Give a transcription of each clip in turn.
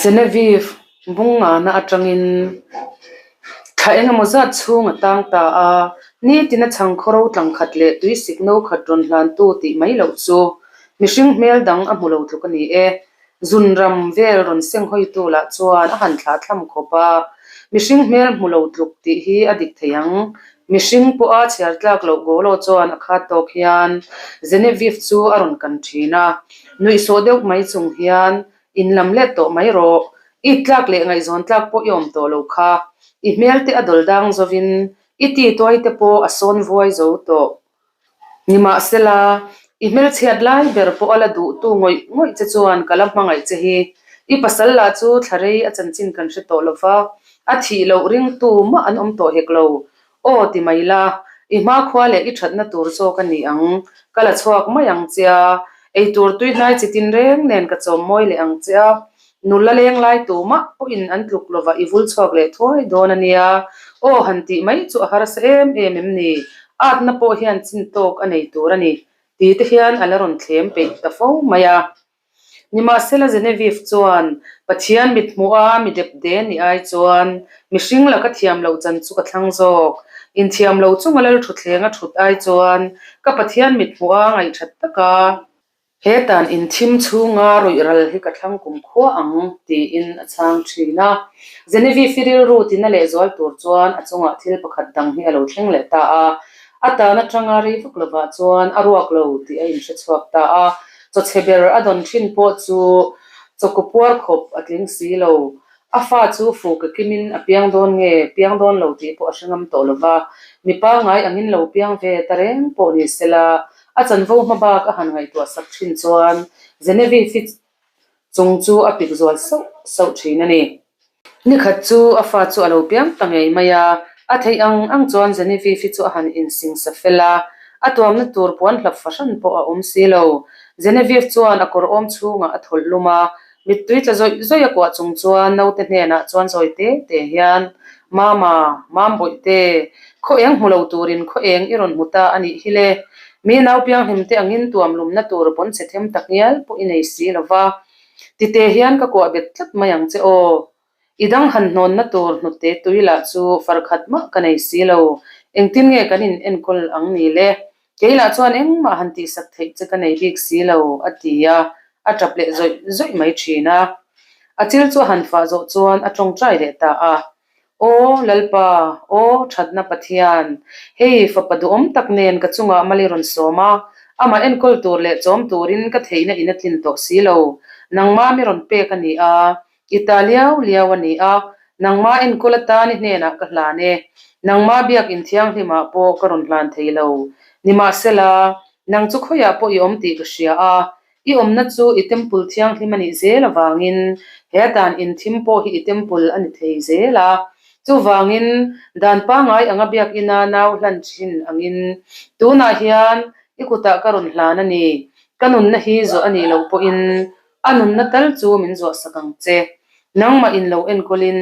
Genevieve bung ngana atangin thla engemaw zat chhung a tang ta a, nitin a chhang khaw ro tlang khat leh tui sik no khat rawn hlantu tih mai loh chu mihring hmel dang a hmu lo tluk a ni e. Zunram vel rawn seng hawitu lah chuan a han thlah thlam khawp a, mihring hmel hmu lo tluk tih hi a dik thei ang. Mihring pawha chhiar tlak loh Golo chuan a khat tawk hian Genevieve chu a rawn kan thin a, nuihsawh deuh mai chung hian In lam let tawh mai rawh. I tlak leh ngaihzawn tlak pawh i awm tawh lo kha. I hmel te a dawl dang zovin i ti tuai te pawh a sawn vuai zo tawh. Nimahsela, i hmelchhiat lai ber pawh a la duh tu ngawih ngawih che chuan ka la hmangaih che hi. I pasal lah chu thla rei a chanchin kan hre tawh lova, a thih loh ringtu mah an awm tawh hek lo. Aw ti mai la, i hmakhua leh i thatna tur zawk a ni ang, ka la chhuak mai ang che a, eitur tui hnai chi tin reng nen ka chawm mawi leh ang che a, nula leng lai tu mah pawhin an tluk lova i vul chhuak leh thuai dawn a nia, aw han tih mai chu a harsa em em em ni, atna pawh hian chin tawk a nei tur a ni, ti te hian a la rawn thlem peih ta fo mai a. Nimahsela Genevieve chuan, Pathian mit hmuh a mi dep de ni ai chuan mihring laka thiam loh chan chu ka thlang zawk. Inthiam lo chunga lal thutthleng a thut ai chuan ka Pathian mit hmuh a ngaihthat taka he tan inthim chhunga rawih ral hi ka thlang kum khua ang, tiin a chhang thin a. Genevieve-i rilru tina lehzual tur chuan a chungah thil pakhat dang hi a lo thleng leh ta a. A tan atanga rei vak lovah chuan a ruak lo tih a inhre chhuak ta a. Chawchhe ber a dawn thin pawh chu chawkaw puar khawp a tling si lo. A fa chu fuke kimin a piang dawn nge piang dawn lo tih pawh a hre ngam tawh lo va. Mi pangngai angin lo piang ve ta reng pawh ni sela, a chanvo hma bak a han ngaihtuah sak thin chuan Genevieve-i chung chu a pik zual sauh sauh thin a ni. Nikhat chu a fa chu a lo piang ta ngei mai a, a theih ang ang chuan Genevieve chu a han insingsa fel a, a tuamna tur puan hlap fahran pawh a awm si lo. Genevieve chuan a kawr awm chhungah a thawlh lum a, mittui tla zawih zawih a kuah chung chuan naute hnenah chuan zawi te te hian, Mama, Mambawihte, khaw eng hmu lo turin khaw eng i rawn hmu ta a nih hi le. Mi nau pianghlim te angin tuam lumna tur pawn chhe them tak ngial pawh i nei si lo va. Tite hian ka kuah bet tlat mai ang che aw. I dang han hnawnna tur hnute tui lah chu far khat mah ka nei si lo. Engtin nge kan in enkawl ang ni le? Kei lah chuan engmah han tihsak theih che ka nei bik si lo, a ti a, a tap leh zawih zawih mai thin a. A chil chu a han fah zawh chuan a tawngtai leh ta a. Aw Lalpa, aw thatna Pathian, hei fapa duhawm tak nen ka chungah mal i rawn sawm a, amah enkawl tur leh chawm turin ka theihna in a tlin tawh si lo. Nangmah mi rawn pek a ni a, i ta liau liau a ni a, nangmah enkawl atan i hnenah ka hlan e. Nangmah biakinn thianghlimah pawh ka rawn hlan thei lo. Nimahsela, nang chu khawiah pawh i awm tih ka hria a, I awmna chu i temple thianghlim a nih zel avangin he dan inthim pawh hi i temple a ni thei zel a. Chuvangin dan pangngai anga biakina nau hlan thin angin tunah hian i kutah ka rawn hlan a ni. Ka nunna hi zawh a nih loh pawhin a nunna tal chu min zawhsak ang che. Nangmah in lo enkawlin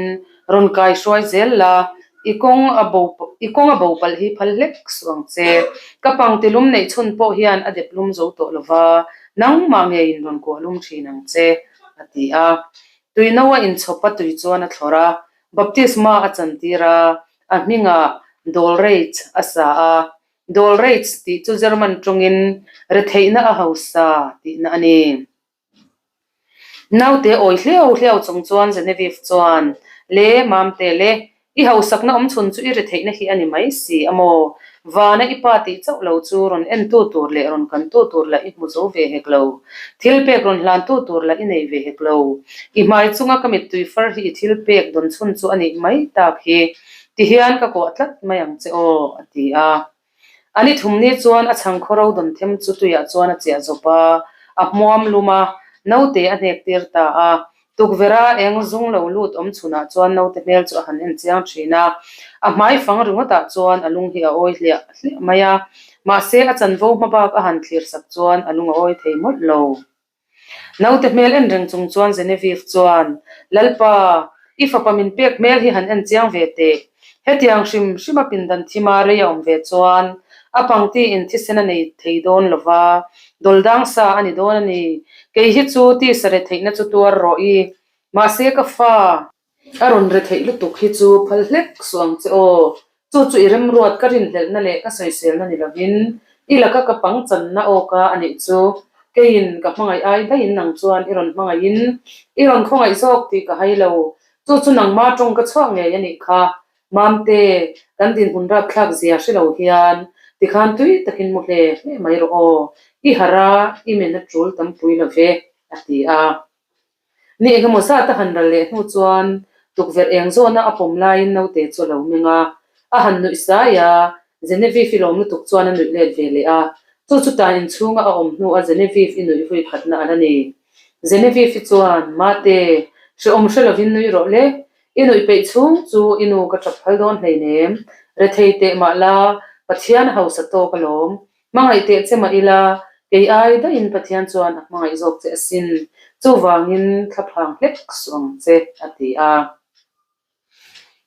rawn kai hruai zel la, i kawng a bo i kawng a bo palh hi phal hlek suh ang che. Ka pangti lum neih chhun pawh hian a dep lum zo tawh lova, nangmah ngeiin rawn kuah lum thin ang che, a ti a. Tui no a inchhawp a tui chuan a thlawrh a, baptisma a chantir a, a hmingah Dolreich a sa a. Dolreich tih chu German tawngin retheihna a hausa tihna a ni. Naute awi hliau hliau chung chuan Genevieve chuan, Le, Mamte le, i hausakna awm chhun chu i ri theihna hi a ni mai si a maw? Vana i pa tih chauh lo chu rawn entu tur leh rawn kantu tur lah i hmu zo ve hek lo. Thil pek rawn hlantu tur lah i nei ve hek lo. I hmai chunga ka mittui far hi i thil pek dawn chhun chu a nih mai tak hi. Tihian ka kuah tlat mai ang che aw, a ti a. A ni thumni chuan a chhang khaw ro dawn them chu tuiah chuan a chiah zawp a, a hmuam lum a, naute a hnek tir ta a. Tukverh a eng zung lo lut awm chhunah chuan naute hmel chu a han en chiang thin a, a hmai fang ringawtah chuan a lung hi a awi hliah hliah mai a, mahse a chanvo hma bak a han thlir sak chuan a lung a awi thei mawlh lo. Naute hmel en reng chung chuan Genevieve chuan, Lalpa, i fapa min pek hmel hi han en chiang ve teh. Hetiang hrim hrima pindan thima rei a awm ve chuan a pangti in thisen a nei thei dawn lo va, dawldang sa a ni dawn a ni. Kei hi chu tisa re theihna chu tuar rawh i. Mahse ka fa, a rawn re theih lutuk hi chu phal hlek suh ang che aw. Chu chu i remruat ka rinhlelhna leh ka sawiselna ni lovin i laka ka pangchanna awka a nih chu. Keiin ka hmangaih ai daihin nang chuan i rawn hmangaihin i rawn khawngaih zawk tih ka hai lo. Chu chu nangma tawng ka chhuak ngei a nih kha. Mamte, kan dinhmun rapthlak zia hre lo hian tikhan tui takin mu hle hle mai rawh aw. I harh a, i men a tul tampui lo ve, a ti a. Ni engemaw zat a han ral leh hnu chuan tukverh eng zawna a pawm laiin naute chu a lo meng a, a han nuih sai a, Genevieve i lawm lutuk chuan a nuih let ve leh a, chu chu tan inchhunga a awm hnu a Genevieve i nuih vui khatna a la ni. Genevieve i chuan, Mate, hrehawm hre lovin nui rawh le, i nuih peih chhung chu i nu ka tap phal dawn hleinem, rethei teh mah la, Pathian a hausa tawk alawm, Hmangaih teh che mah ila, kei ai daihin Pathian chuan a hmangaih zawk che asin, chuvangin thlaphang hlek suh ang che, a ti a.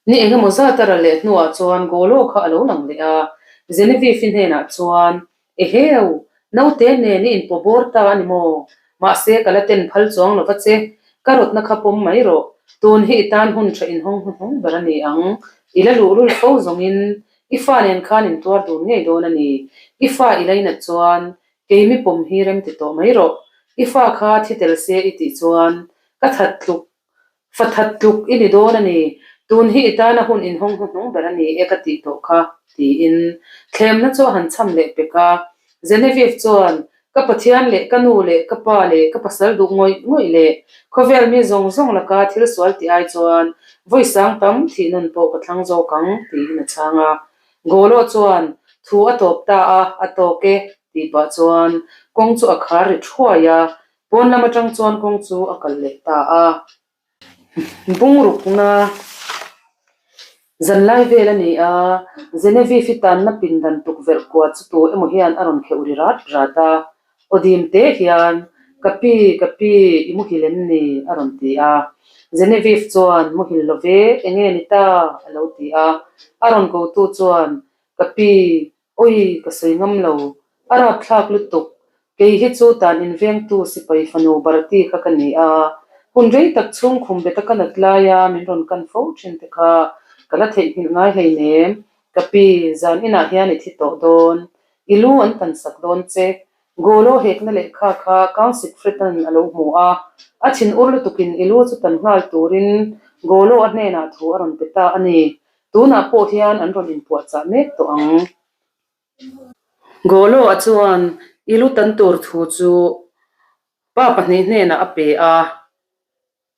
Ni engemaw zat a ral leh hnuah chuan Golo kha a lo lang leh a, Genevieve-i hnenah chuan, Eheu, naute nen i inpaw bawr ta a ni maw? Mahse, ka la ten phal chuang lo va che, ka rawtna kha pawm mai rawh, tun hi i tan hun tha inhawng hnuhnung ber a ni ang, i la luh rul fo zawngin I fa nen khan in tuar dun ngei dawn a ni. I fa i lainat chuan keimi pawm hi rem ti tawh mai rawh. I fa kha thi tel se i tih chuan ka that tluk, fa that tluk i ni dawn a ni. Tun hi i tana hun inhawng hnuhnung ber a ni e ka tih tawh kha, tiin thlemna chu a han cham leh pek a. Genevieve chuan Ka Pathian leh ka nu leh ka pa leh ka pasal duh ngawih ngawih leh khawvel mi zawng zawng laka thil sual tih ai chuan vawi sang tam thih nawn pawh ka thlang zawk ang, tiin a chhang a. Golo chuan thu a tawp ta a, a tawk e, tih pah chuan kawng chu a khar ri thuai a, pawn lam atang chuan kawng chu a kal leh ta a. Bungrukna zanlai vel a ni a, Genevieve-i tanna pindan tukverh kua chu tu emaw hian a rawn kheuh ri rat rat a, aw dim te hian, Ka pi, ka pi, i muhil em ni? a rawn ti a. Genevieve chuan, Muhil lo ve, enge ni ta? a lo ti a. A rawn kotu chuan, Ka pi, Awi, ka sawi ngam lo. A rapthlak lutuk. Kei hi chu tan invengtu sipai fanu Bharati kha ka ni a. Hun rei tak chhung khum beta ka nat laia min rawn kan fo thin te kha ka la theihnghilh ngai hleinem. Ka pi, zan inah hian i thi tawh dawn. I lu an tan sak dawn che. Golo hekna lehkha kha Count Siegfried-a'n a lo hmu a. A thin ur lutukin i lu chu tan nghal turin Golo a hnenah thu a rawn pe ta a ni. Tunah pawh hian an rawn inpuahchah mek tawh ang. Golo-a chuan i lu tan tur thu chu pa pahnih hnenah a pe a.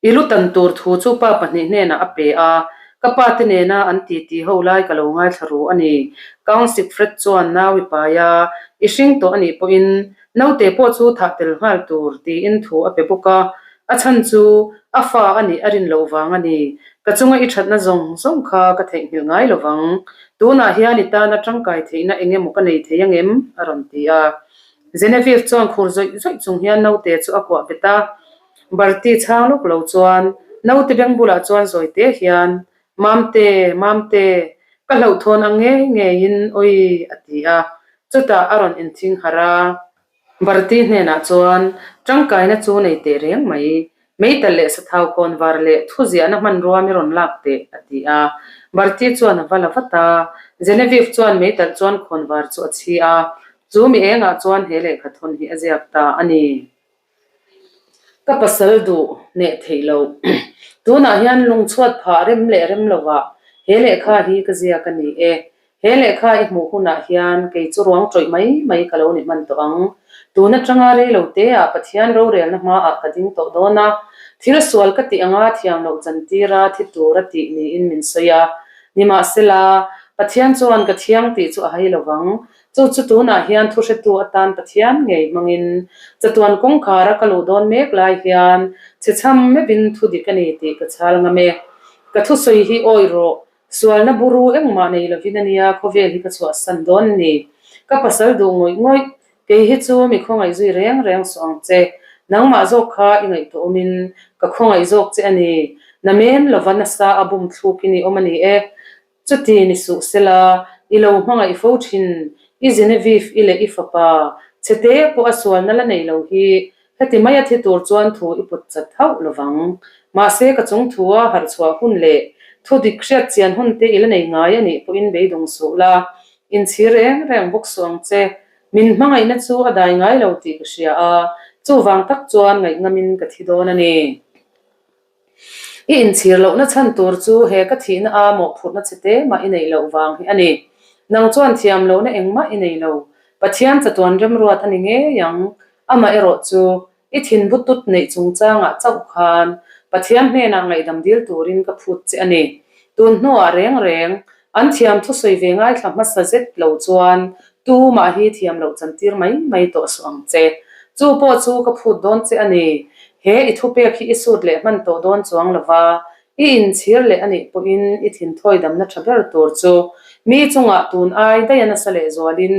I lu tan tur thu chu pa pahnih hnenah a pe a. Ka pa te nena an titi ho lai ka lo ngaithla ru a ni. Count Siegfried chuan nau i pai a, i hring tawh a nih pawhin naute pawh chu thah tel nghal tur tiin thu a pe bawk a. A chhan chu a fa a nih a rin loh vang a ni. Ka chunga i thatna zawng zawng kha ka theihnghilh ngai lo vang. Tunah hian i tana tangkai theihna eng emaw ka nei thei ang em? a rawn ti a. Genevieve chuan khur zawih zawih chung hian naute chu a kuah bet a. Barti chhang lawk lo chuan naute beng bulah chuan zawi te hian, Mamte, Mamte, ka hlauhthawn ang ngei ngeiin awi a ti a. Chutah a rawn inthing harh a. Bharti hnenah chuan tangkaina chu nei teh reng mai, meital leh sathau khawn var leh thuziahna hmanrua mi rawn lak teh, a ti a. Bharti chuan a va la vat a, Genevieve chuan meitalh chuan khawn var chu a chhi a, chu mi engah chuan he lehkha thawn hi a ziak ta a ni. Ka pasal duh neh theih loh. Tunah hian lungchhuat phah rem leh rem lovah he lehkha hi ka ziak a ni e. He lehkha i hmuh hunah hian kei chu ruang tawih mai mai ka lo ni hman tawh ang. Tun atanga rei lo teah Pathian rorelna hmaah ka ding tawh dawn a, thil sual ka tih anga thiam loh chantira thi tura tih niin min sawi a. Nimahsela, Pathian chuan ka thiang tih chu a hai lo vang. Chu chu tunah hian thuhretu atan Pathian ngei hmangin chatuan kawngkhara ka luh dawn mek lai hian chhechham meuhin thu dik a ni tih ka chhal ngam e. Ka thusawi hi awi rawh, Sualna buru engmah nei lovin a nia khawvel hi ka chhuahsan dawn ni. Ka pasal duh ngawih ngawih, kei hi chu mi khawngaih zui reng reng suh ang che. Nangmah zawk kha i ngaihtuah awmin ka khawngaih zawk che a ni. Namen lova nasa a bum thlukin i awm a ni e. Chuti ni suh sela, i lo hmangaih fo thin, i Genevieve i leh i fapa, chhete pawh a sualna la nei lo hi Heti mai a thi tur chuan thu i put chat hauh lovang. Mahse, ka chung thua harh chhuah hun leh thu dik hriat chian hun te i la nei ngai a nih pawhin beidawng suh la, inchhir reng reng bawk suh ang che. Min hmangaihna chu a dai ngai lo tih ka hria a, chuvang tak chuan ngaihngamin ka thi dawn a ni. I inchhir lohna chhan tur chu he ka thihna a mawhphurhna che te mah i neih loh vang hi a ni. Nang chuan thiam lohna engmah i nei lo. Pathian chatuan remruat a ni ngei ang. Amah erawh chu i thinbu tut neih chungchangah chauh khan Pathian hnenah ngaihdam dil turin ka phut che a ni. Tun hnuah reng reng an thiam thusawi ve ngaithla hmasa zet lo chuan tumah hi thiam loh chantir mai mai tawh suh ang che. Chu pawh chu ka phut dawn che a ni. He i thupek hi i sut leh hman tawh dawn chuang lova, i inchhir leh a nih pawhin i thinthawi damna tha ber tur chu mi chungah tun ai daih a nasa lehzualin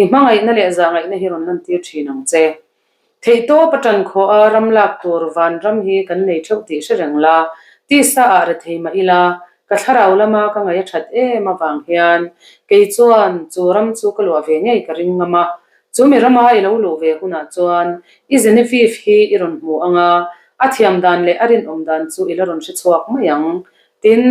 i hmangaihna leh zahngaihna hi rawn lantir thin ang che. Theihtawp a ṭan khawh a, ram lak tur van ram hi kan nei ṭheuh tih hre reng la, tisa ah rethei mah ila, ka thlarau lama ka ngaih a ṭhat em avang hian kei chuan chu ram chu ka luah ve ngei ka ring ngam a. Chu mi rama i lo luh ve hunah chuan i Genevieve hi i rawn hmu ang a, a thiam dan leh a rinawm dan chu i la rawn hre chhuak mai ang. Tin,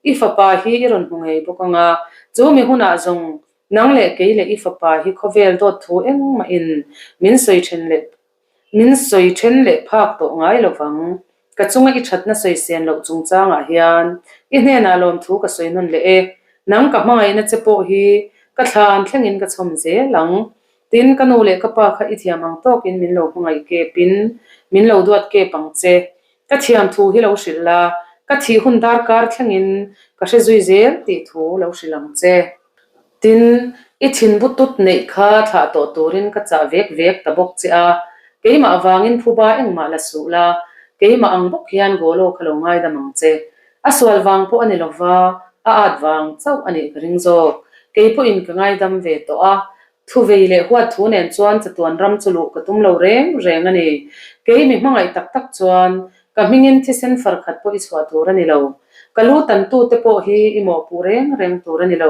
i fapa hi i rawn hmu ngei bawk ang a, chu mi hunah zawng Nang leh kei leh i fapa hi khawvel dawt thu engmahin min sawi then leh min sawi then leh phak tawh ngai lo vang. Ka chunga i thatna sawi sen loh chungchangah hian i hnenah lawmthu ka sawi nawn leh e. Nang ka hmangaihna che pawh hi ka thlan thlengin ka chhawm zel ang. Tin, ka nu leh ka pa kha i thiam ang tawkin min lo hmangaih kepin min lo duat kep ang che. Ka thiam thu hi lo hrilh la, ka thih hun darkar thlengin ka hre zui zel tih thu lo hrilh ang che. Tin, i thinbu tut neih kha thlah tawh turin ka chah vek vek ta bawk che a, keimah avangin phuba engmah la suh la, keimah ang bawk hian Golo kha lo ngaidam ang che. A sual vang pawh a ni lova, a at vang chauh a nih ka ring zawk. Kei pawhin ka ngaidam ve tawh a, thuvei leh huat thu nen chuan chatuan ram chu luh ka tum lo reng reng a ni. Kei mi hmangaih tak tak chuan Ka hmingin thisen far khat pawh i chhuah tur a ni lo. Ka lu tantute pawh hi i mawhpuh reng reng tur a ni lo.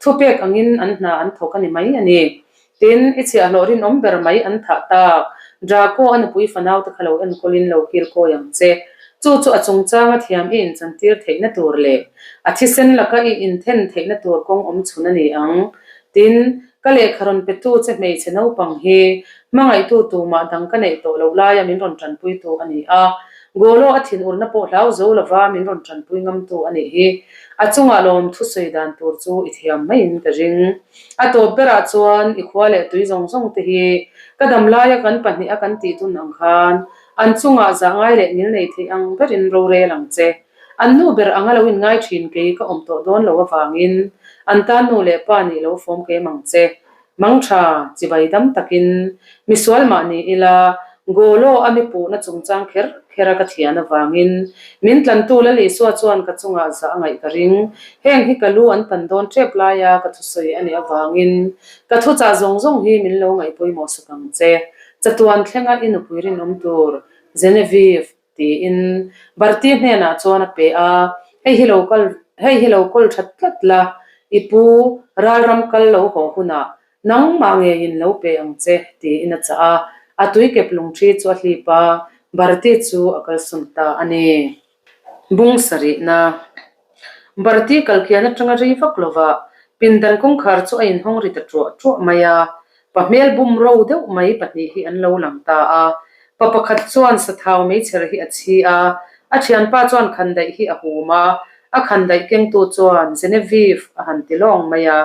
Thupek angin an hna an thawk a ni mai a ni. Tin, i chhiahhlawh rinawm ber mai an thah tak. Draco a nupui fanaute kha lo enkawlin lo kil kawi ang che. Chu chu a chungchanga thiam i inchantir theihna tur leh a thisen laka i inthen theihna tur kawng awm chhun a ni ang. Tin, ka lehkha rawn petu che hmeichhe naupang hi hmangaihtu tumah dang ka neih tawh loh laia min rawn tanpuitu a ni a. Golo a thinurna pawh hlau zo lova min rawn tanpui ngamtu a nih hi. A chungah lawm thusawi dan tur chu i thiam maiin ka ring. A tawp berah chuan i khua leh tui zawng zawng te hi ka dam laia kan pahniha kan tih dun ang khan an chungah zah ngai leh ngil nei theih ang berin rorel ang che. An nu ber anga lo inngai thin kei ka awm tawh dawn lo avangin an tan nu leh pa nih lo fawm kem ang che. Mangtha, chibai dam takin misual mah ni ila Golo a mi puhna chungchang kher kher a ka thian avangin min tlantu Lal Isua chuan ka chungah zah a ngaih ka ring. Heng hi ka lu an tan dawn tep laia ka thusawi a nih avangin ka thuchah zawng zawng hi min lo ngaih pawimawh sak ang che. Chatuan thlenga i nupui rinawm tur Genevieve Tiin Bharti hnenah chuan a pe a, Hei hi lo kal, hei hi lo kawl that tlat la, i pu ralram kal lo haw hunah nangmah ngeiin lo pe ang che, tiin a chah a. A tuikep lungṭhi chu a hlip a, Bharti chu a kalsawn ta a ni. Bung sarihna Bharti kalkian atanga rei vak lovah pindan kawngkhar chu a inhawng ri ta ṭuah ṭuah mai a, Pa hmel bum ro deuh mai pahnih hi an lo lang ta a. Pa pakhat chuan sathau meichher hi a chhi a, a thianpa chuan khandaih hi a hum a, a khandaih kengtu chuan Genevieve a han ti lawng mai a.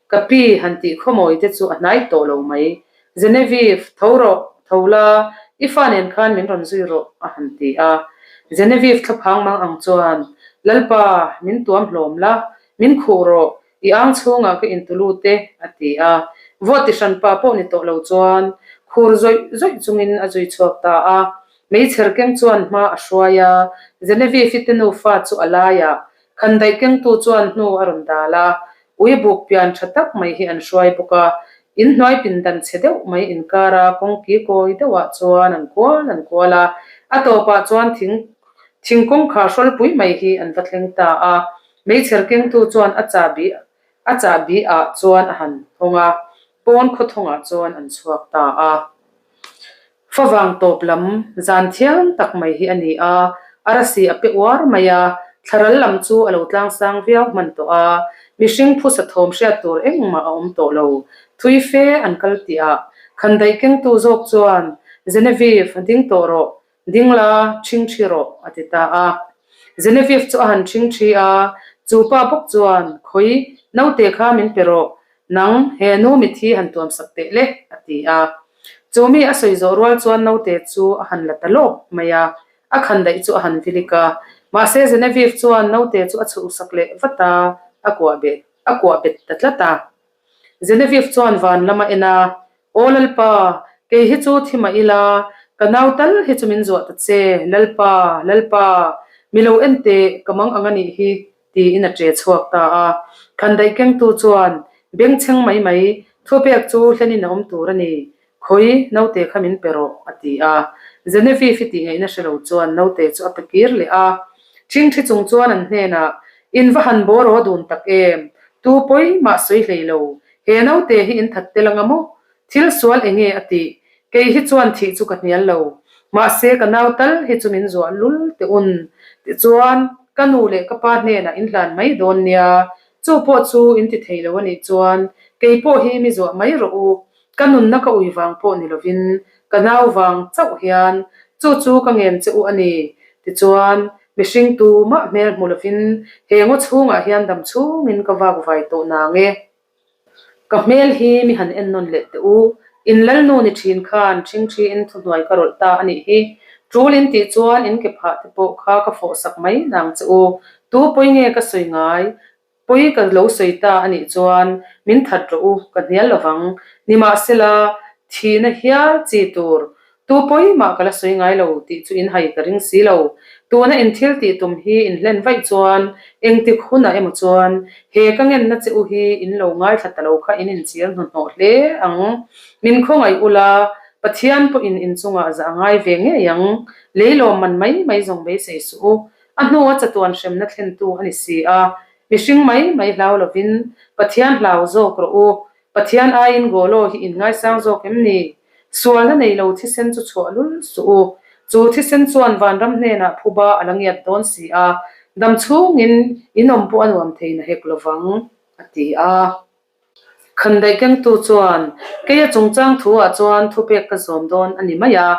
Ka pi han tih khawmawi te chu a hnai tawh lo mai. Genevieve, tho rawh, tho la, i fa nen khan min rawn zui rawh a han ti a. Genevieve thlaphang mang ang chuan, Lalpa, min tuam hlawm la, min khuh rawh, I ang chhungah ka intu lut e, a ti a. Vawt ti hranpa pawh ni tawh lo chuan khur zawih zawih chungin a zui chhuak ta a. Meichher keng chuan hma a hruai a, Genevieve-i te nufa chu a laiah khandaih kengtu chuan hnu a rawn dal a. Ui buk pian tha tak mai hi an hruai bawk a. Inhnuai pindan chhe deuh mai inkara kawngki kawi deuhah chuan an kual an kual a. A tawpah chuan thing thingkawngkhar hrawlpui mai hi an va thleng ta a. Meichher kengtu chuan a chahbi a chahbi ah chuan a han hawng a, pawn khawthawngah chuan an chhuak ta a. Favang tawp lam zan thiam tak mai hi a ni a, Arasi a pe uar mai a, thlaral lam chu a lo tlangsang viau hman tawh a, mihring phusa thawm hriat tur engmah a awm tawh lo. Thui fe an kal tih ah khandaih kengtu zawk chuan, Genevieve, ding tawh rawh, ding la, ṭhingṭhi rawh, a ti ta a. Genevieve chu a han ṭhingṭhi a, chu pa bawk chuan, Khawi, naute kha min pe rawh, Nang, he nu mithi han tuam sak teh le, a ti a. Chu mi a sawi zawh rual chuan naute chu a han la ta lawp mai a, a khan daih chu a han vilik a. Mahse Genevieve chuan naute chu a chhuh sak leh vat a, a kuah bet a kuah bet ta tlat a. Genevieve chuan van lam a en a, Aw Lalpa, kei hi chu thi mah ila, ka nau tal hi chu min zuah ta che, Lalpa, Lalpa, mi lo en teh, ka mang ang a nih hi, tiin a ṭe chhuak ta a. Khandaih kengtu chuan, Bengchheng mai mai, thupek chu hlenin a awm tur a ni. Khawi, naute kha min pe rawh, a ti a. Genevieve i tih ngaihna hre lo chuan naute chu a pe kir leh a. Ṭhingṭhi chung chuan an hnenah, In va han bawr aw dun tak em? Tu pawi mah sawi hlei lo. He naute hi in that tel anga maw? Thil sual enge a tih? Kei hi chuan thih chu ka hnial lo. Mahse ka nau tal hi chu min zuah lul teh un. Tichuan, ka nu leh ka pa hnenah in hlan mai dawn nia. Chu pawh chu in ti thei lo a nih chuan kei pawh hi mi zuah mai rawh u. Ka nunna ka ui vang pawh ni lovin ka nau vang chauh hian chu chu ka ngen che u a ni. Tichuan, mihring tu mah hmel hmu lovin he ngaw chhungah hian dam chhungin ka vak vai tawh nang e. Ka hmel hi mi han en nawn leh teh u, in lalnu ni thin khan ṭhingṭhiin thuhnuai ka rawlh ta a nih hi. Ṭul in tih chuan in ke phah te pawh kha ka fawh sak mai nang che u. Tu pawi nge ka sawi ngai? Pawi ka lo sawi ta a nih chuan min that rawh u, ka hnial lovang. Nimahsela, thihna hial chi tur Tu pawi mah ka la sawi ngai lo tih chu in hai ka ring si lo. Tuna in thil tih tum hi in hlen vaih chuan engtik hunah emaw chuan he ka ngenna che u hi in lo ngaithla ta lo kha in inchir hnuhnawh hle ang. Min khawngaih ula, Pathian pawhin in chungah zah a ngai ve ngei ang. Lei lawm man mai mai zawng beisei suh u. A hnua chatuan hremna thlentu a ni si a. Mihring mai mai hlau lovin Pathian hlau zawk rawh u. Pathian aiin Golo hi in ngaisang zawk em ni? Sualna nei lo thisen chu chhuah lul suh u. Chu thisen chuan vanram hnenah phuba a la ngiat dawn si a, dam chhungin in awm pawh a nuam thei na hek lovang, a ti a. Khandaih kengtu chuan, Kei a chungchang thu-ah chuan thupek ka zawm dawn a ni mai a.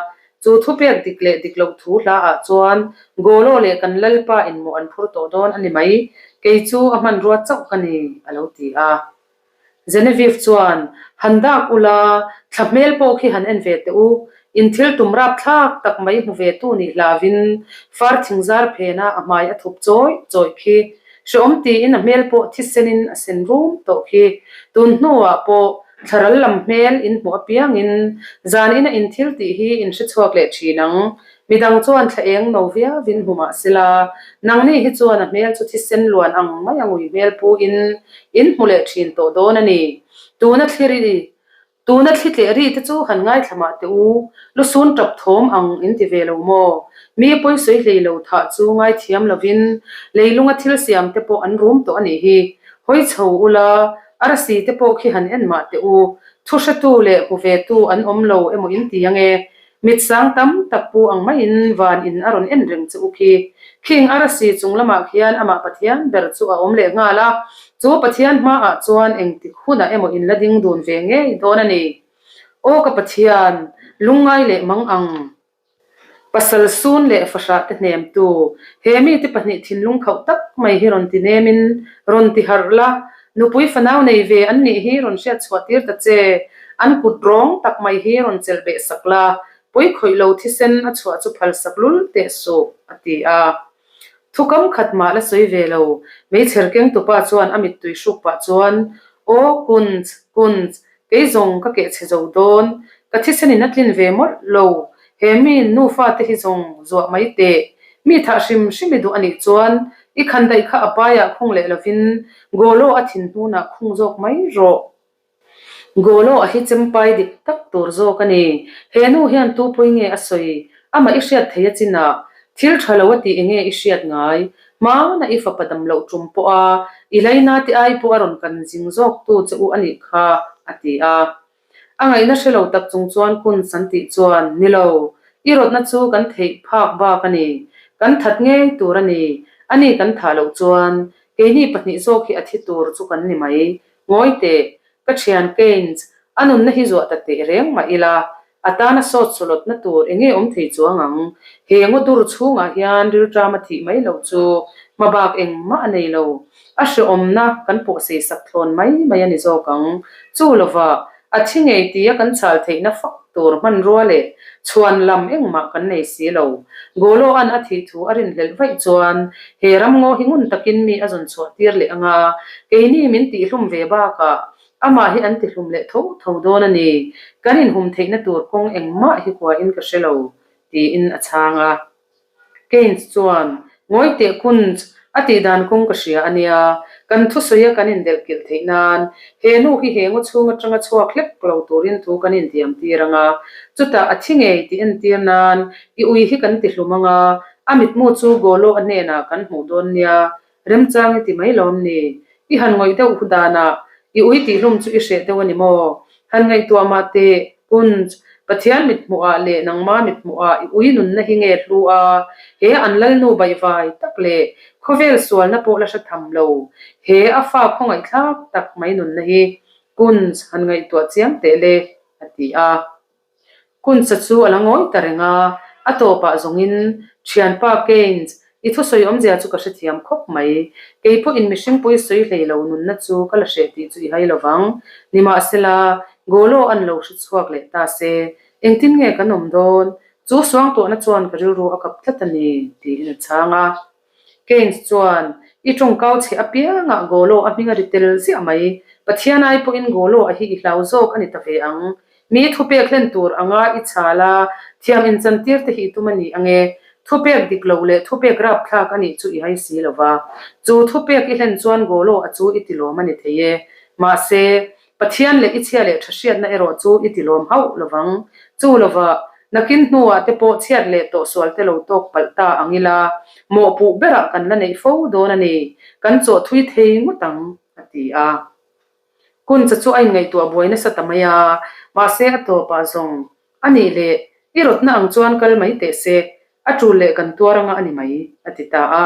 Chu thupek dik leh dik loh thu hla-ah chuan Golo leh kan Lalpa inmawh an phur tawh dawn a ni mai. Kei chu a hmanrua chauh ka ni, a lo ti a. Genevieve chuan, Han dak ula, thla hmel pawh khi han en ve teh u. In thil tum rap thlak tak mai hmu ve tu nih hlavin far thingzar phena a hmai a thup chawih chawih khi. Hreawm tiin a hmel pawh thisenin a sen rum tawh khi. Tun hnuah pawh thlaral lam hmel in hmuh apiangin zan ina in thil tih hi in hre chhuak leh thin ang. Midang chuan thla eng no viauvin hmu mah sela, nangni hi chuan a hmel chu thisen luan ang mai a ngui hmel pu in in hmu leh thin tawh dawn a ni. Tuna thli ri, tuna thli tleh ri te chu han ngaithla mah teh u, lusun tap thawm ang in ti ve lo maw? Mi pawi sawi hlei lo thah chu ngaithiam lovin leilunga thil siam te pawh an rum tawh a nih hi. Hawi chho ula, arsi te pawh khi han en mah teh u, thu hretu leh hmu ve tu an awm lo emaw in ti ange. Mit sang tam tak pu ang maiin van in a rawn en reng che u khi. Khing arsi chung lamah khian amah Pathian ber chu a awm leh nghal a, chu Pathian hmaah chuan engtik hunah emaw in la ding dun ve ngei dawn a ni. Aw ka Pathian, lungngai leh mang ang. Pasal sun leh fahrah te hnemtu, he mite pahnih thinlung khauh tak mai hi rawn ti nemin rawn ti harh la, Nupui fanau nei ve an nih hi rawn hriat chhuah tir ta che, an kut rawng tak mai hi rawn chelh beh sak la, pawi khawih lo thisen a chhuah chu phal sak lul teh suh, a ti a. Thukam khat mah la sawi ve lo, meichher keng tupa chuan a mittui hruk pah chuan, Aw Kunz, Kunz, Kei zawng ka keh chhe zo dawn, ka thisen in a tlin ve mawlh lo, he mi nufa te hi zawng zuah mai teh. Mi thah hrim hrim i duh a nih chuan i khandaih kha a paiah khung leh lovin Golo a thin hnunah khung zawk mai rawh. Golo a hi chempai dik tak tur zawk a ni. He nu hian tu pawi nge a sawi? Amah i hriat thei a chinah thil tha lo a tih enge i hriat ngai? Hmana i fapa dam loh tum pawh a, i laina te ai pawh a rawn kan zing zawk tu che u a nih kha, a ti a. A ngaihna hre lo tak chung chuan Kunz an tih chuan, Ni lo, i rawtna chu kan theih phak bak a ni. Kan that ngei tur a ni. Ani kan thah loh chuan keini pahnih zawk hi a thi tur chu kan ni mai. Ngawi teh, ka thian Keynes, a nunna hi zuah ta teh reng mah ila, a tana sawt sawlawtna tur eng nge awm thei chuang ang? He ngaw dur chhungah hian rilṭam a thih mai loh chu hmabak engmah a nei lo. A hrehawmna kan pawhsei sak thlawn mai mai a ni zawk ang. Chu lovah, a thi ngei tia kan chhal theihna fak tur hmanrua leh chhuan lam engmah kan nei si lo. Goloa'n a thih thu a rinhlelh vaih chuan he ramngaw hi ngun takin mi a zawn chhuah tir leh ang a, keini min tihhlum ve bakah amah hi an tihlum leh tho tho dawn a ni. Kan inhum theihna tur kawng engmah hi kuahin ka hre lo, tiin a chhang a. Keynes chuan, Ngawi teh Kunz, a tih dan kawng ka hria a nia, kan thusawia kan indelhkilh theih nan, he nu hi he ngaw chhung atanga chhuak hlek lo turin thu kan intiam tir ang a, chutah a thi ngei tih entir nan i ui hi kan ti hlum ang a, a mitmu chu Golo a hnenah kan hmuh dawn nia, Remchang i ti mai lawm ni? I han ngawih deuh hu danah i ui tihhlum chu i hreh deuh a ni maw? Han ngaihtuah mah teh, Kunj, Pathian mithmuhah leh nangma mithmuhah i ui nunna hi nge hlu a, he an lalnu baihvai tak leh khawvel sualna pawh la hre tham lo, he a fa khawngaihthlak tak mai nunna hi, Kunj, han ngaihtuah chiang teh le, a ti a. Kunsa chu a la ngawi ta reng a, a tawpah zawngin, Thianpa Keynes, i thusawi awmzia chu ka hrethiam khawp mai. Kei pawhin mihring pawi sawi hlei lo nunna chu ka la hreh tih chu i hai lo vang. Nimahsela, Golo an lo hre chhuak leh ta se, engtin nge kan awm dawn? Chu suangtuahna chuan ka rilru a kap tlat a ni, tiin a chhang a. Keynes chuan, I tawngkau chhe apiangah Golo a hming a ri tel ziah mai. Pathian ai pawhin Golo a hi i hlau zawk a ni ta ve ang. Mi thupek hlen tur anga i chhal a, thiam inchantir te hi i tum a ni ang e. Thupek dik lo leh thupek rapthlak a nih chu i hai si lo va. Chu thupek i hlen chuan Golo a chu i tilawm a ni thei e. Mahse, Pathian leh i chhia leh tha hriatna erawh chu i tilawm hauh lovang. Chu lovah, nakin hnuah te pawh chhiat leh tawh sual te lo tawk palh ta ang ila, mawhpuh berah kan la neih fo dawn a ni, kan chawh thui thei ngawt ang, a ti a. Kuncha chu a inngaihtuah buai nasa ta mai a, mahse a tawpah zawng, A nih leh, i rawtna ang chuan kal mai teh se, a tul leh kan tuar anga a ni mai, a ti ta a.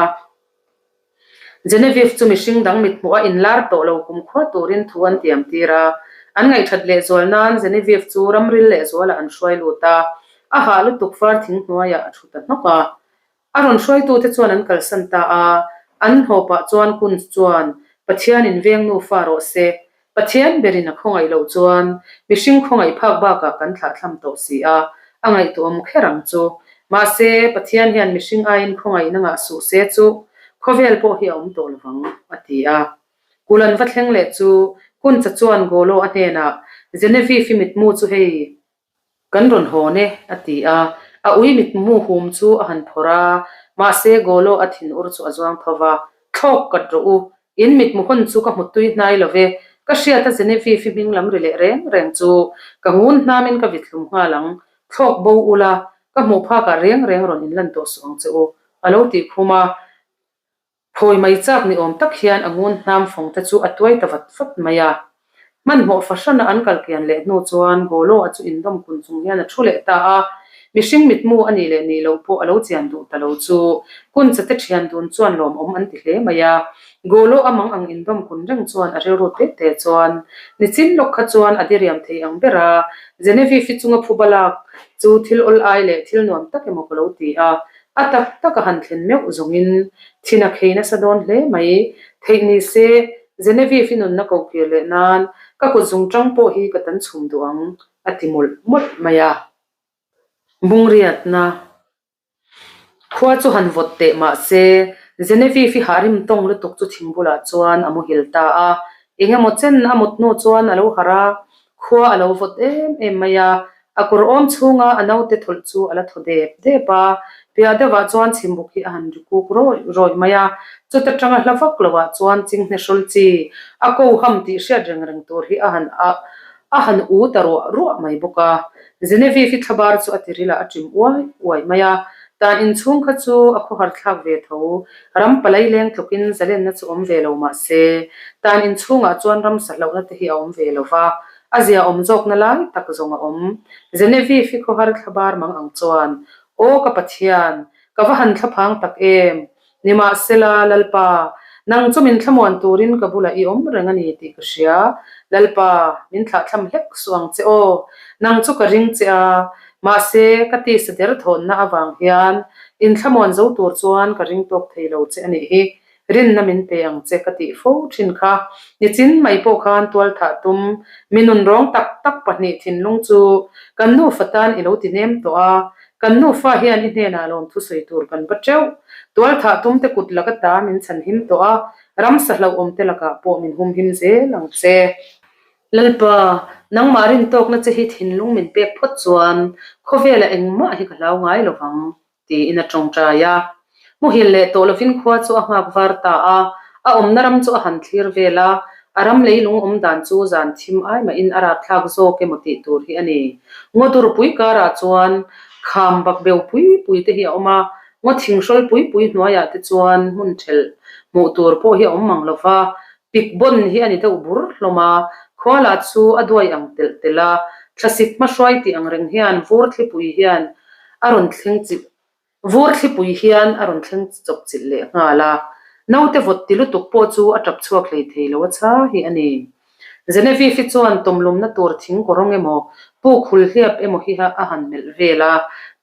Genevieve chu mihring dang mithmuh a inlar tawh lo kumkhua turin thu an tiam tir a. An ngaihṭhat lehzual nan Genevieve chu ramril lehzualah an hruai lut a, a hah lutuk far thing hnuaiah a ṭhu ta hnawk a. A rawn hruaitute chuan an kalsan ta a, an hnawpah chuan Kunz chuan, Pathianin veng nufa rawh se, Pathian berin a khawngaih loh chuan mihring khawngaih phak bakah kan thlahthlam tawh si a, a ngaihtuahawm kher ang chu. Mahse, Pathian hian mihring aiin khawngaihna ngah suh se chu khawvel pawh hi a awm tawh lovang, a ti a. Kul an va thleng leh chu Kuncha chuan Golo a hnenah, Genevieve-i mitmu chu hei, Kan rawn hawn e, a ti a. A ui mitmu hum chu a han phawrh a, mahse Golo a thin ur chu a zuang tho va. Thlawk kat rawh u, in mitmu hawn chu ka hmu tui hnai lo ve, ka hriat a Genevieve hming lam ri leh reng reng chu ka ngun hnamin ka vit hlum nghal ang, thlawk bo ula, ka hmuh phakah reng reng rawn inlan tawh suh ang che u, a lo tih khum a. Phawi mai chak ni awm tak hian a ngun hnam fawng te chu a tuai ta vat vat mai a. Hmanhmawh fahrana an kal kian leh hnu chuan Golo a chu indawm kun chung hian a thu leh ta a. Mihring mitmu a nih leh nih loh pawh a lo chian duh ta lo chu Kuncha te thian dun chuan lawmawm an ti hle mai a. Golo a mang ang indawm kun reng chuan a rilru te te chuan nichin lawk kha chuan a diriam thei ang ber a, Genevieve-i chunga phuba lak chu thil awl ai leh thil nuam tak emaw ka lo ti a. A tak tak a han thlen meuh zawngin thin a khei nasa dawn hle mai. Theih ni se, Genevieve-i nunna ko kir leh nan ka kut zungṭang pawh hi ka tan chhum duh ang, a ti mawlh mawlh mai a. Bungriatna khua chu han vawt teh mah se, Genevieve-i hah rim tawng lutuk chu thing bulah chuan a muhil ta a. Eng emaw chen a mut hnu chuan a lo harh a, khua a lo vawt em em mai a, A kawr awm chhunga a naute thawlh chu a la thaw dep dep a, piah deuhah chuan chhimbuk hi a han ri kuk rawih rawih mai a, chuta tanga hla vak loah chuan chinghne hrawl chi a ko ham tih hriat reng reng tur hi a han a a han u ta ruah ruah mai bawk a. Genevieve-i thlabar chu a tirilah a ṭim uai uai mai a, tan inchhung kha chu a khawhar thlak ve tho, ram palai leng tlukin zalenna chu awm ve lo mah se, tan inchhungah chuan ramsa hlauhna te hi a awm ve lo va, A zia awm zawkna lai tak zawng a awm. Genevieve-i khawhar thlabar mang ang chuan, Aw ka Pathian! Ka va han thlaphang tak em! Nimahsela, Lalpa, nang chu min thlamuan turin ka bulah i awm reng a ni tih ka hria. Lalpa, min thlahthlam hlek suh ang che aw. Nang chu ka ring che a, mahse, ka tisa derthawnna avang hian inthlamuan zo tur chuan ka ring tawk thei lo che a nih hi. Rinna min pe ang che ka tih fo thin kha. Nichin mai pawh khan tualthah tum, mi nunrawng tak tak pahnih thinlung chu kan nufa tan i lo ti hnem tawh a, kan nufa hian i hnenah lawmthu sawi tur kan va teuh. Tualthah tum te kut laka ta min chhanhim tawh a, ramsa hlauhawm te lakah pawh min humhim zel ang che. Lalpa, nangmah rintawkna che hi thinlung min pek phawt chuan khawvelah engmah hi ka hlau ngai lovang. Tiin a tawngtai a. Muhil leh tawh lovin khua chu a nghak var ta a, a awmna ram chu a han thlir vel a, a ram leilung awm dan chu zan thim ai mahin a rapthlak zawk emaw tih tur hi a ni. Ngaw dur pui karah chuan kham bak beu pui pui te hi a awm a, ngaw thinghrol pui pui hnuaiah te chuan hmun thelh hmuh tur pawh hi a awm mang lova, pik bawn hi a ni deuh bur hlawm a, khua lah chu a duai ang telh telh a, thlasik hmahruai tih ang reng hian vur thlipui hian a rawn thleng chilh vur thlipui hian a rawn thleng chawp chilh leh nghal a, naute vawt ti lutuk pawh chu a tap chhuak hlei thei lo a chha hi a ni. Genevieve-i chuan tawmlumna tur thing kawrawng emaw, puk hul hliap emaw hi a han melh vel a,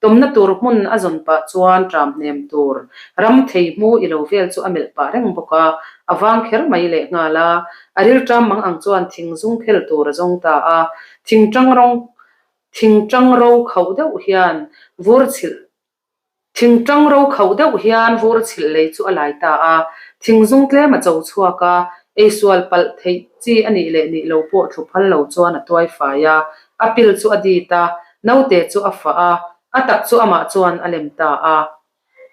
tawmna tur hmun a zawn pah chuan ṭam hnem tur ram thei hmu i lo vel chu a melh pah reng bawk a, a vang kher mai leh nghal a, a rilṭam mang ang chuan thing zung phel tur a zawng ta a, thing ṭang rawng Thingṭang ro khauh deuh hian vur chhilh Thingṭang ro khauh deuh hian vur chhilh lei chu a lai ta a, thingzung tlem a cho chhuak a, eisual palh theih chi a nih leh nih lo pawh thlu phal lo chuan a tuai fai a, a pil chu a dit a, naute chu a fah a, a tak chu amah chuan a lem ta a.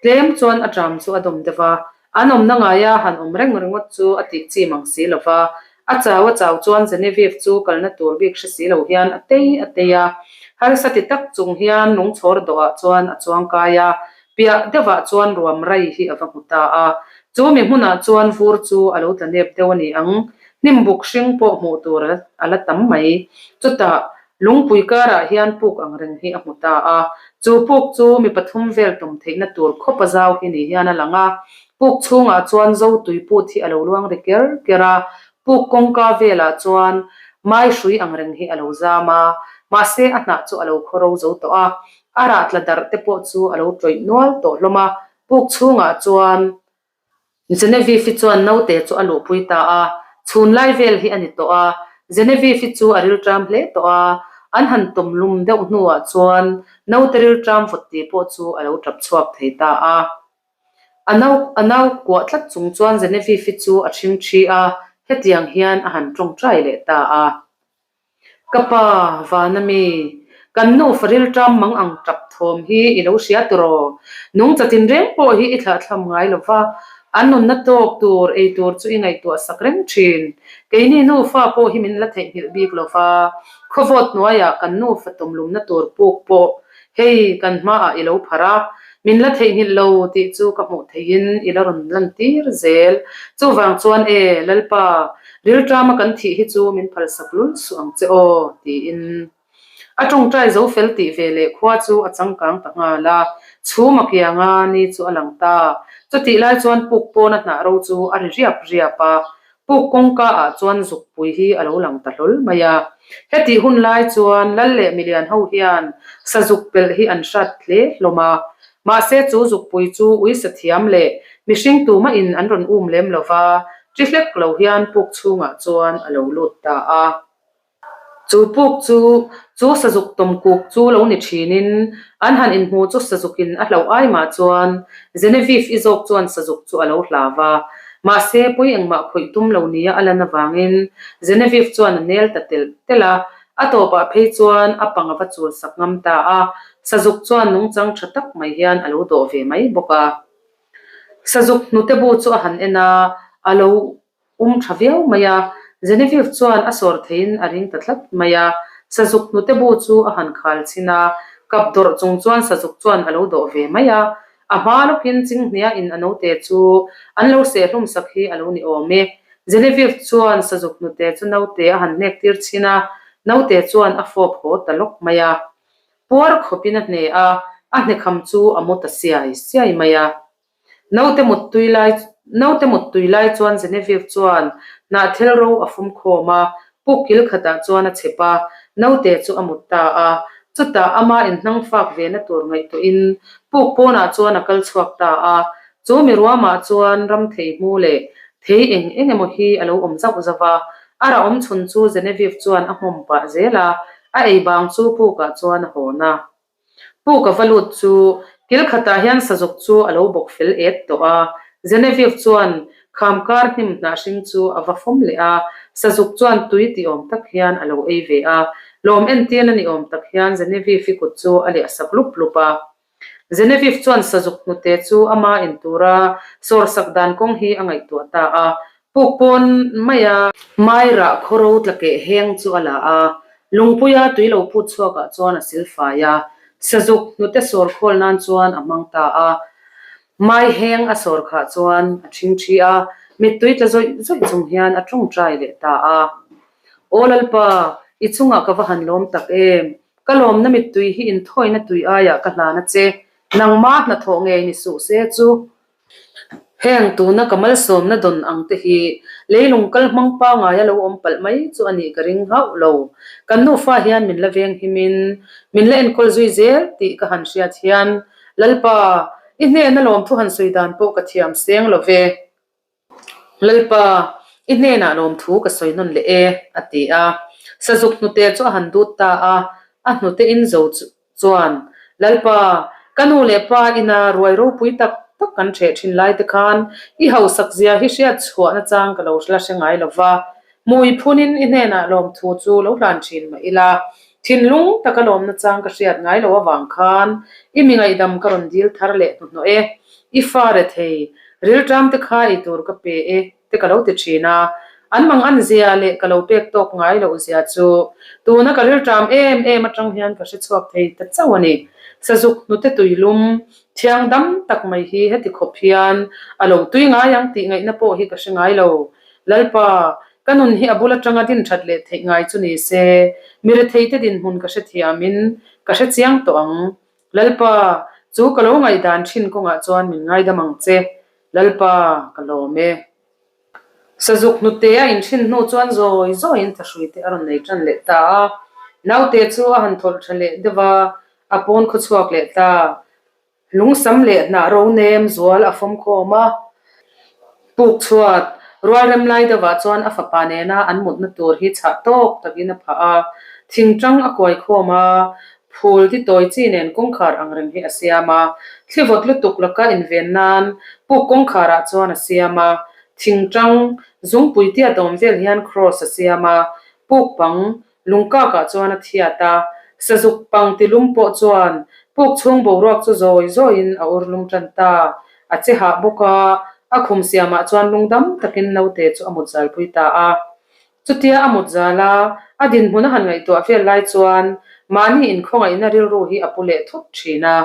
Tlem chuan a ṭam chu a dawm deuh a, an awmna ngaia han awm reng ringawt chu a tih chi mang si lo va. A chau a chau chuan Genevieve chu kalna tur bik hre si lo hian a tei a tei a. Harsa ti tak chung hian lungchhawr dawhah chuan a chuang kai a, piah deuhah chuan ruam rai hi a va hmu ta a. Chu mi hmunah chuan vur chu a lo tla nep deuh a ni ang, hnim buk hring pawh hmuh tur a la tam mai. Chutah Lungpui karah hian puk ang reng hi a hmu ta a, chu puk chu mi pathum vel tum theihna tur khawp a zau hi ni hian a lang a. Puk chhungah chuan Zotui put hi a lo luang ri ker ker a, puk kawngka velah chuan mai hrui ang reng hi a lo zam a, mahse a hnah chu a lo khawro zo tawh a, a rah tla darh te pawh chu a lo tawih nual tawh hlawm a, puk chhungah chuan Genevieve-i chuan naute chu a luhpui ta a, chhun lai vel hi a ni tawh a. Genevieve-i chu a rilṭam hle tawh a, an han tawm lum deuh hnuah chuan naute rilṭam vawt tih pawh chu a lo ṭap chhuak thei ta a. A nau a nau kuah tlat chung chuan Genevieve-i chu a ṭhingṭhi a, hetiang hian a han ṭawngṭai leh ta a. Ka pa, Vana mi, kan nufa rilṭam mang ang ṭap thawm hi i lo hria tiraw? Nungcha tinreng pawh hi i thlahthlam ngai lo va, an nunna tawk tur ei tur chu i ngaihtuah sak reng ṭhin. Keini nufa pawh hi min la theihnghilh bik lo va, khawvawt hnuaiah kan nufa tawmlumna tur puk pawh hei kan hmaah i lo pharh a, min la theihnghilh lo tih chu ka hmuh theihin i la rawn lantir zel. Chuvang chuan e, Lalpa, Rilṭama kan thih hi chu min phalsak lul suh ang che aw, tiin a ṭawngṭai zo fel tih ve leh khua chu a changkang ta nghal a, chhum a kiang a, ni chu a lang ta. Chutih lai chuan puk pawna hnah ro chu a ri riap riap a, puk kawngka ah chuan zukpui hi a lo lang ta hlawl mai a. Hetih hun lai chuan lal leh milian ho hian sazuk pelh hi an hrat hle hlawm a, mahse chu zukpui chu uisa thiam leh mihring tumahin an rawn um lem lo va, Chi hlek lo hian puk chhungah chuan a lo lut ta a. Chu puk chu chu sazuk tawm kuk chu lo ni thinin an han inhmu chu sazukin a hlauh ai mah chuan Genevieve-i zawk chuan sazuk chu a lo hlau va. Mahse, pawi engmah khawih tum lo nia a lan avangin Genevieve chuan a nel ta telh telh a. A tawpah phei chuan a pang a va chul sak ngam ta a. Sazuk chuan nungchang tha tak mai hian a lo dawh ve mai bawk a. Sazuk hnute bu chu a han en a, a lo um tha viau mai a. Genevieve chuan a sawr theiin a ring ta tlat mai a. Sazuk hnute bu chu a han khal chhin a, kap dawrh chung chuan sazuk chuan a lo dawh ve mai a. A hma lawkin chinghniain a note chu an lo sehhlum sak hi a lo ni awm e. Genevieve chuan sazuk hnute chu note a han hnek tir chhin a, note chuan a fawp haw ta lawk mai a. Puar khawpin a hne a. A hnekham chu a mu ta siai siai mai a. Naute muttui lai Naute muttui lai chuan Genevieve chuan hnahthel ro a fum khawm a, puk kil khatah chuan a chep a, naute chu a mut ta a. Chutah ama inhnang fak ve na tur ngaihtuahin puk pawnah chuan a kal chhuak ta a. Chu mi ruamah chuan ram thei hmu leh thei eng eng emaw hi a lo awm zauh zauh a. A rah awm chhun chu Genevieve chuan a hmawm pah zel a, a ei bang chu pukah chuan a hawn a. Puk a va lut chu kil khatah hian sazuk chu a lo bawk fel et tawh a. Genevieve chuan kham kar hnim hnah hring chu a va fawm leh a, sazuk chuan tui ti awm tak hian a lo ei ve a. Lawm entirna ni awm tak hian Genevieve-i kut chu a liah sak lup lup a. Genevieve chuan sazuk hnute chu ama in tura sawrsak dan kawng hi a ngaihtuah ta a. Puk pawn mai a. Mai rah khawro tla keh heng chu a la a, lungpuia tui lo put chhuakah chuan a sil fai a, sazuk hnute sawr khawl nan chuan a hmang ta a. Mai heng a sawr khah chuan a ṭhingṭhi a, mittui tla zawih zawih chung hian a ṭawngṭai leh ta a. Aw Lalpa, i chungah ka va han lawm tak em! Ka lawmna mittui hi inthawina tui aiah ka hlan a che, nangma hnathawh ngei ni suh se chu. Heng tuna ka malsawmna dawn ang te hi leilung kal hmang pangaia lo awm palh mai chu a nih ka ring hauh lo. Kan nufa hian min la veng himin min la enkawl zui zel tih ka han hriat hian Lalpa, i hnena lawmthu han sawi dan pawh ka thiam seng lo ve. Lalpa, i hnenah lawmthu ka sawi nawn leh e, a ti a. Sazuk hnute chu a han dut ta a, a hnute in zo chuan, Lalpa, ka nu leh pa ina ruai ropui tak tak kan ṭheh ṭhin lai te khan i hausak zia hi hriat chhuah nachang ka lo la hre ngai lo va. Hmui phunin i hnenah lawmthu chu lo hlan ṭhin mah ila, thinlung taka lawm nachang ka hriat ngai lo avang khan i mi ngaihdam ka rawn dil thar leh hnuhnawh e. I fa rethei, rilṭam te kha ei tur ka pe e te ka lo ti ṭhin a, an mang an zia leh ka lo pek tawk ngai loh zia chu tuna ka rilṭam em em aṭang hian ka hre chhuak thei ta chauh a ni. Sazuk hnute tuilum thiang dam tak mai hi heti khawp hian a lo tui ngai ang tih ngaihna pawh hi ka hre ngai lo. Lalpa, ka nun hi a bul atanga din that leh theih ngai chu ni se, mi retheite dinhmun ka hrethiamin ka hre chiang tawh ang. Lalpa, chu ka lo ngaihdan thin kawngah chuan min ngaidam ang che. Lalpa, ka lawm e. Sazuk hnute a inhrin hnu chuan zawi zawiin thahrui te a rawn nei tan leh ta a. Naute chu a han thawlh tha leh deuh a, a pawn khawchhuak leh ta. Lungsam leh hnah ro nem zual a fawm khawm a, puk chhuat rualrem lai deuhah chuan a fapa nena an mutna tur hi chhah tawk takin a phah a, thingtang a kuai khawm a, phul ti tawi chi nen kawngkhar ang reng hi a siam a, thlivawt lutuk laka inven nan puk kawngkharah chuan a siam a, thingtang zungpui tiat awm vel hian kraws a siam a, puk pang Lungkakah chuan a thiat a, sazuk pang tilum pawh chuan puk chhung boruak chu zawi zawiin a ur lum tan ta. A che hah bawk a, a khum siamah chuan lungdam takin naute chu a mut zalpui ta a. Chutia a mut zal a, a dinhmun a han ngaihtuah vel lai chuan mahni inkhawngaihna rilru hi a pu leh thut thin a.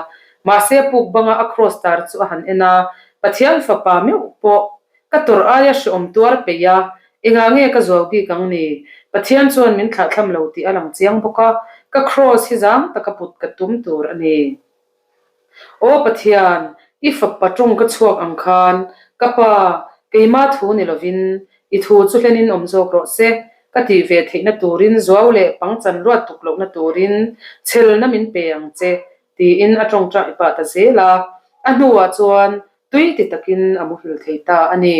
Mahse puk banga a kraws tar chu a han en a, Pathian fapa meuh pawh ka tawrh aia hreawm tuar peih a, Engah nge ka zuau bik ang ni? Pathian chuan min thlahthlam lo tih a lang chiang bawk a, ka kraws hi zang taka put ka tum tur a ni. Aw Pathian, i fapa ṭawng ka chhuak ang khan, ka pa, keima thu ni lovin, i thu chu hlenin awm zawk rawh se, ka tih ve theihna turin zuau leh pangchan ruat tuk lohna turin chhelna min pe ang che, tiin a ṭawngṭai pah ta zel a. A hnuah chuan tui ti takin a muhil thei ta a ni.